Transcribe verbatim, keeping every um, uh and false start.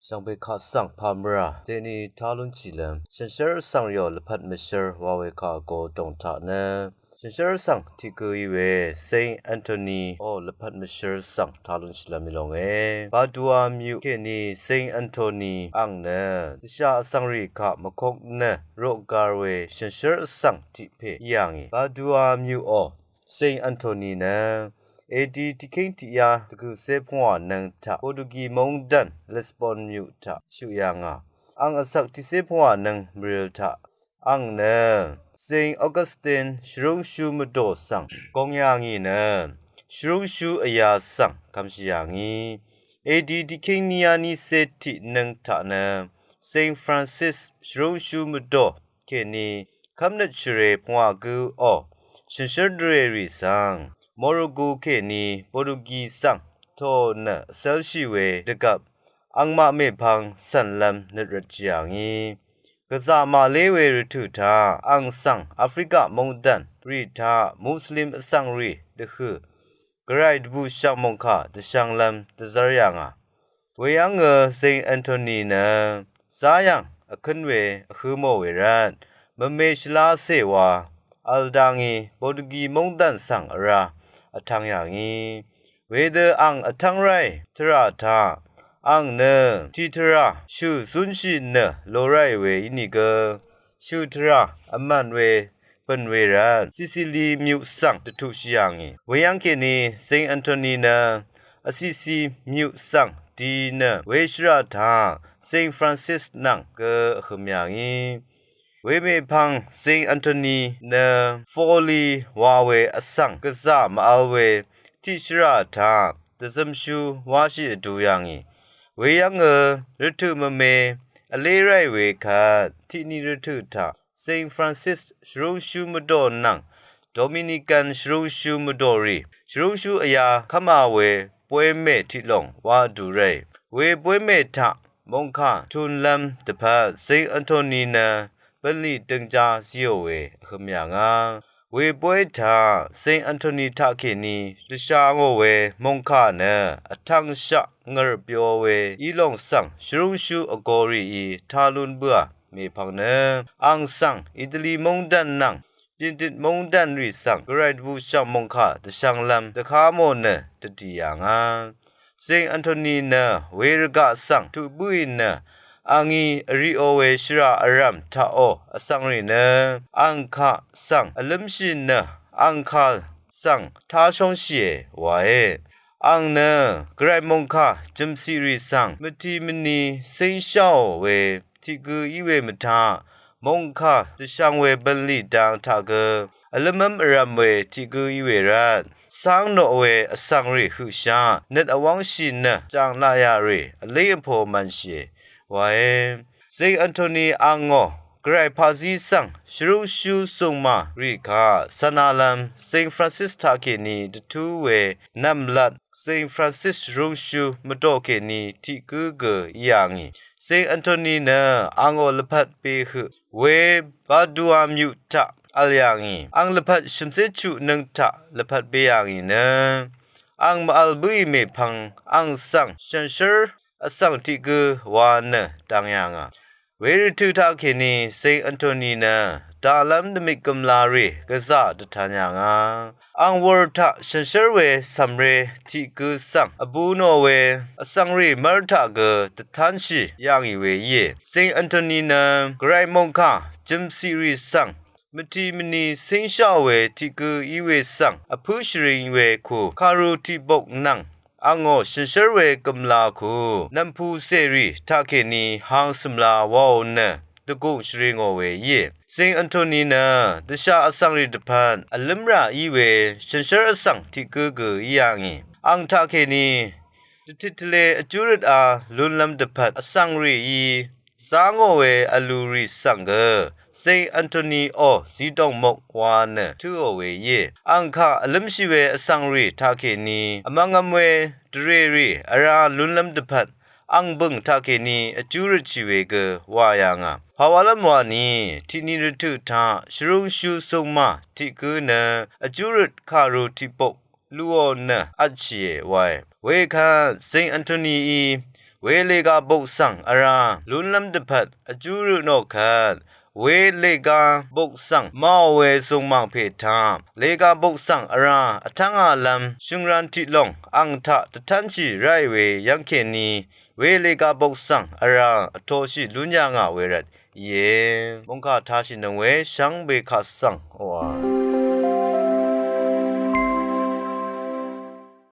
Shvngbe kaq svng pàmvrà deni talúnshìlv́m shànshér vsvng rìò lvpat mvshvr wa we kaq vgo dòng taq nø shànshér vsvng tiq gø í we Saint Anthony ò lvpat mvshvr svng talúnshìlv́m í longe. Padua myuq kèní Saint Anthony ang nø dvshà vsvng rì kaq mvkok nø roqgar we shànshér vsvng tiq pè í yà ngì. Padua myuq ò Saint Anthony nø A D tiqkéng tiqyá dvgø̀cé pungwà nøng taq Potugi móngdàn Lisbon myuq taq shuq yà ngà. Ang vsvk tiqcé pungwà nøng mvril taq ang nø Saint Augustine shvrúngshú mvdò svng gong yà ngì nø shvrúngshú vyā svng kvmshì yà ngì. A D tiqkéng níyá nícé tiq nøng taq nø Saint Francis shvrúngshú mvdò kèní kv́mnøt shvrē pungwà gǿ ò shànshér dvrè rì svng Morogu kèní Potugi svng tò nø vcv́lshì we dvgvp angmaq mèpvng cv̀nlv́m nøt rvtshì yà ngì. Gvzà màlé we rvtø̀ taq ang svng Afrika móngdàn rì taq Muslim vsvng rì dvhø̀ gvray dvbùshv̀ng mòngkà dvshv̄nglv́m dvzv́r yà ngà. Weyv́ngø Saint Anthony nø záyv̀ng vkǿn we vhǿ mò we rvt mvme shvlacè wa vl dá ngí Potugi móngdàn svng vrá vtv̄ng yà ngì. Wedø ang vtv́ng ráì tvrà taq ang nø tiqtvrà shø̀ zúnshì nø lo ráì we ínìgø shø̀ tvrà vmàn we bø̀n we rvt Sicily myuq svng dvtuqshì yà ngì. Weyv́ng kèní Saint Anthony nø Assisi myuq svng di nø we shvrà taq Saint Francis nvng gø vhø̄m yà ngì. We mèpvng Saint Anthony nø Forli wa we vsvng gvzà mvvl we tiq shvrà taq dvzømshú wáshì vdu yà ngì. Weyv́ngø rvtø̀ mvme vlé ráì we kvt tiqni rvtø̀ taq Saint Francis shvrúngshú mvdò nvng Dominican shvrúngshú mvdò rì shvrúngshú vyā kv́mā we bóymè tiqlòng wá vdu ráì. We bóymè taq mòngkà tunlv́m dvpvt Saint Anthony nø bv̀nlì døngjá zíò we vhø̄m yà ngà. We bóy taq Saint Anthony taqkèní dvshà ngò we mòngkà nø vtv̄ngshaq ngø̀r byo we í lòng svng shvrúngshú vgō rìí talun bǿà mèpvng nø ang svng Italy móngdàn nvng Pyìndit móngdàn rì svng gvray dvbùshv̀ng mòngkà dvshv̄nglv́m dvká mò nø dvdì yà ngà. Saint Anthony nø we rvgaq svng tuq bǿì nø a ngí vriqò we shvrà vrv̀m taqò vsvng rì nø ang kaq svng vlǿmshì nø ang kà svng táshóngshìe wae. Ang nø gvray mòngkà jø̀mciq rì svng mvtì mvni cíngsháò we tiq gǿ í we mvtaq mòngkà dvshvng we bv̀nlì dang taq gø vlǿmv́m vrv̄m we tiq gǿ í we rvt cáng noq we vsvng rì høqshaq nøt vwv́ngshì nø jàng laqyà rì vlíng vpō mv̄nshìe wae. Saint Anthony angò gvray paqzí svng shvrúngshú sùngmà rì kaq cv̄nalv̄m Saint Francis taqkèní dvtú we nv̀mlat Saint Francis shvrúngshú mvdò kèní tiq gǿ gø í yà ngì. Saint Anthony nø angò lvpat be høq we Padua myuq taq vl yà ngì. Ang lvpat shø̀mcé chuq nøng taq lvpat be yà ngì nø ang mvvl bǿì mèpvng ang svng shànshér vsvng tiq gǿ wa nø dang yà ngà. We rvtø̀ taqkèní Saint Anthony nø daqlv́m dvmik gø̀mla rì gvzà dvtan yà ngà. Ang wur taq shànshér we cv̀mré tiq gǿ svng vbū nò we vsvng rì mv́r taq gø dvtánshì yà ngì we íe. Saint Anthony nø gvray mòngkà jø̀mciq rì svng mvtì mvni cíngsháò we tiq gǿ í we svng vpǿ shvring we kù kàru tiqbok nvng angò shànshér we gø̀mla kù nv̀mpù cèrì taqkèní hang cø̀mla waò nø dvgùng shvringò we íe. Saint Anthony nø dvshà vsvng rì dvpvt vlǿmrà í we shànshér vsvng tiq gǿ gø í yà ngì. Ang taqkèní dvtit tvlē vjú røt a lúnlv́m dvpvt vsvng rìí zá ngò we vlù rì svng gø Saint Anthony ò zidòng mok wa nø tǿò we íe. Ang kaq vlǿmshì we vsvng rì taqkèní vmv̄ngv̄m we dvrè rì vrá lúnlv́m dvpvt ang bø̀ng taqkèní vjú røtshì we gø wà yà ngà. Pàwálv́m wani tiqni rvtø̀ taq shvrúngshú sùngmà tiq gǿ nø vjú røt kàru tiqbok luò nø vtshìe wae. Wekvt Saint Anthonyí we lega bok svng ara lunlvm dvpvt vjurø nokvt, we lega bok svng mao we zungmang pè taq lega bok svng ara vtvng alvm shøngran tiq long ang taq dvtvnshì ráì we yvngkèní we lega bok svng ara vtoshì lún yà ngà we rvt íe. Mungkà tashì nøng we shvngbe kaq svng oqà